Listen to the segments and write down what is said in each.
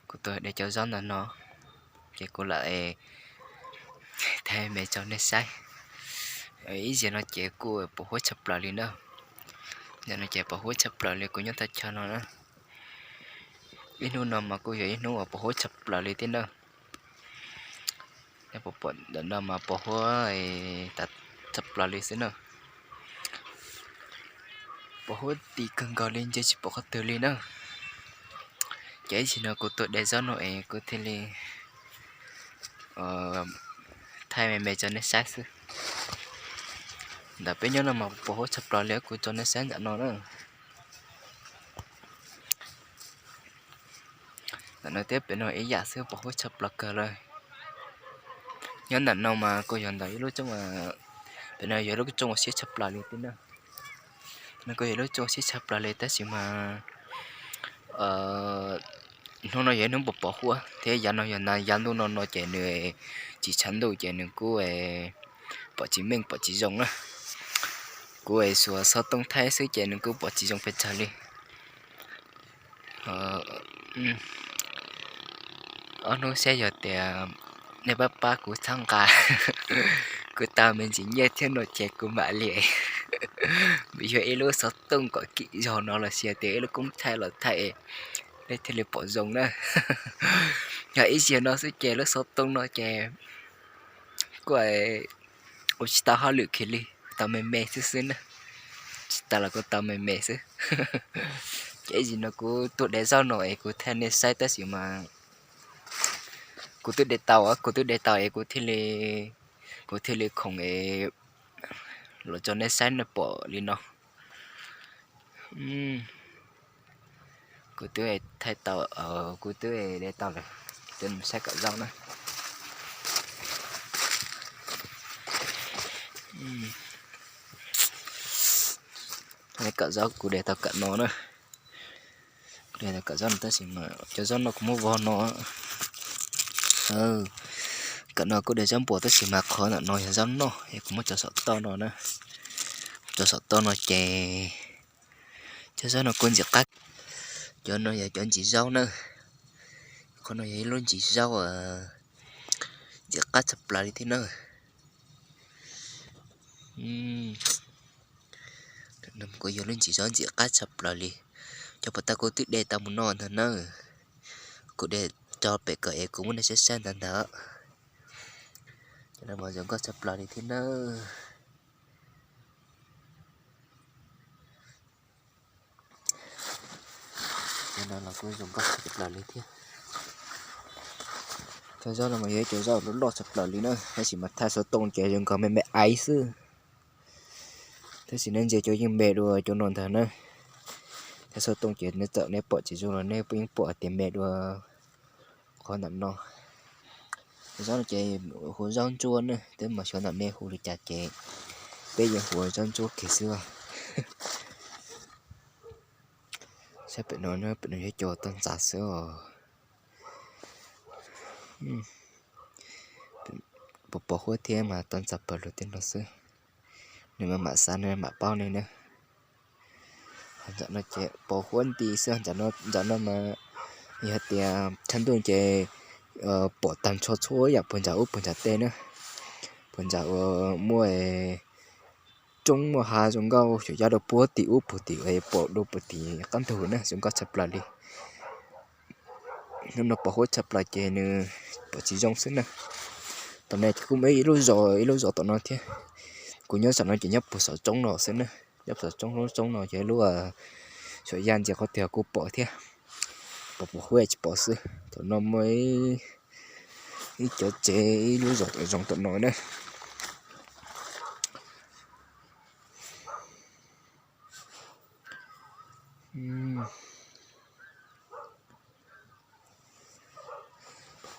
Kuv tuaj de cov zaub ntawm no, ces kuv lam thaij me tso nej saib. Ib zaug no ces kuj pos huab tshaj plaws li na. Zaum no ces pos huab tshaj plaws li kuv nyob thaj chaw no na. Ib hnub no mas kuj yog ib hnub uas pos huab tshaj plaws li thiab na. Ntawm no mas pos huab tshaj plaws li xwb na. Pos huab ti kawg nkaus li ntshe tsis pom qhov twg li na. Ces ib zaug no kuv tuaj de zaub no es kuv thiaj li thaij me me tso nej saib xwb. Ntawm peb nyob no mas pos huab tshaj plaws li kuv tso nej saib ntawm no na. Ntawm no thiab pem no ib yam xwb pos huab tshaj plaws kawg lawm. Nyob ntawm no mas kuj yog ntawm ib lub rooj, pem no yog lub rooj uas siab tshaj plaws li thiab na. No kuj yog lub rooj siab tshaj plaws li tab sis mas hnub no yog ib hnub pos pos huab thiab yav no yog yav ntuj no no ces nws tsis tshav ntuj ces nws kuj pom tsis meej pom tsis zoo na. Kuv xuas xov tooj thaij xwb ces nws kuj pom tsis zoo pes tsawg li. Ob hnub saib yog tias nej pab pab kuv txhawb nqa, kuv tau me ntsis nyiaj thiab no ces kuv mam li vim yog ib lub xov tooj kom kim zog no los sis tias ib lub koob thaij los thaij, nej thiaj li pom zoo na. Yog ib zaug no xwb ces lub xov tooj no ces kuj ua tsis tau hauj lwm kiag li, tau me me xwb xwb na. Tsis tas los kuj tau me me xwb. Ces ib zaug no kuv tuaj de zaub no es kuv thaij nej saib tab sis mas kuv twb de tau, kuv twb de tau es kuv thiaj li, kuv thiaj li khoom es los tso nej saib nej pom li no. Kuv twb thaij tau, kuv twb de tau lawm. Saib kom zaub na. Kom zaub kuv de tau kom no na. Kuv de tau kom zaub no tab sis mas cov zaub no kuv muab vov no. Kom no kuv de zaub npua tab sis mas qhov ntawm no yog zaub noj es kuv muab tso saum toj no na. Tso saum toj no ces cov zaub no kuj ntxim qab. Cov no yog cov ntsis zaub na. Qhov no yog ib lub ntsis zaub ntxim qab tshaj plaws li thiab na. Kuj yog lub ntsis zaub ntxim qab tshaj plaws li. Cov puas tau kuv twb de tau mus no ntag na. Kuv de tso pem kom es kuv muab nej saib saib ntawd ntag. Cov no mas zoo nkauj tshaj plaws li thiab na. Cov no los kuj zoo nkauj tshaj plaws li thiab. Cov zaub no mas yog ib cov zaub loj loj tshaj plaws li na, tab sis mas thaij xov tooj ces zoo nkaus me me aiv xwb. Tab sis nej ntsia cov yeej me dua cov no ntag na. Thaij xov tooj ces nej txawm nej pom tsis zoo los nej yeej pom hais tias me dua qhov ntawm no. Zaub no ces hu zaub ntsuab na, twb mas xyov ntawm nej hu li cas ces peb yeej hu zaub ntsuab kiag xwb. Saib pem no, pem no yog cov toj ntxas xwb os. Pos pos huab thiab mas toj ntxas pawg lug tej no xwb. Nws mam mam xav nws mam paub ne na. Ntawm no ces pos huab nti xwb, ntawm no mas yog tias tshav ntuj ces pom tag nrho txhua yam puag nram ub puag nram tej na. Puag nram uas muaj roob muaj hav zoo nkauj xyov yaj dua puag tim ub puag tim pom dua puag tim qab ntug na, zoo nkauj tshaj plaws li. Hnub no pos huab tshaj plaws ces nws pom tsis zoo xwb na. Tom no ces kuj muaj ib lub zos ib lub zos tom no thiab. Kuv nyob saum no ces nyob puag saum roob no xwb na. Nyob puag saum roob, lub roob no ces lub xyov yaj ntsia qhov twg kuj pom thiab. Pos pos huab tsis pom xwb. Tom no muaj ib cov tsev ib lub zos tom zoo tom no na.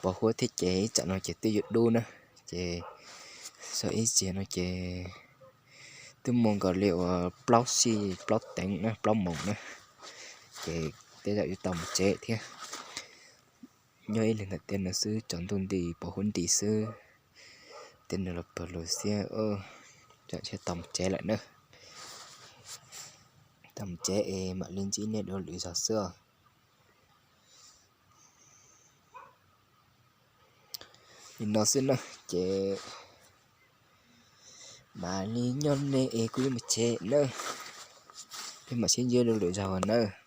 Pos huab thiab ces ib tsam no ces twb yuav dub na, ces so ib txhia no ces twb muaj nkaus li uas plaub sij plaub teev na, plaub moos na, ces tej zaum yuav tau mus tsev thiab. Nyob ib leeg ntawm tej no xwb, tsaus ntuj nti pos huab nti xwb, tej no los pawg lug xiab, tau mus tsev lawm na. Tau mus tsev es mam li ntsib nej dua lwm zog xwb os. Li no xwb na, ces mam li nyob nej es kuv yuav mus tsev na. Peb mam sib ntsib dua lwm zaus nawb.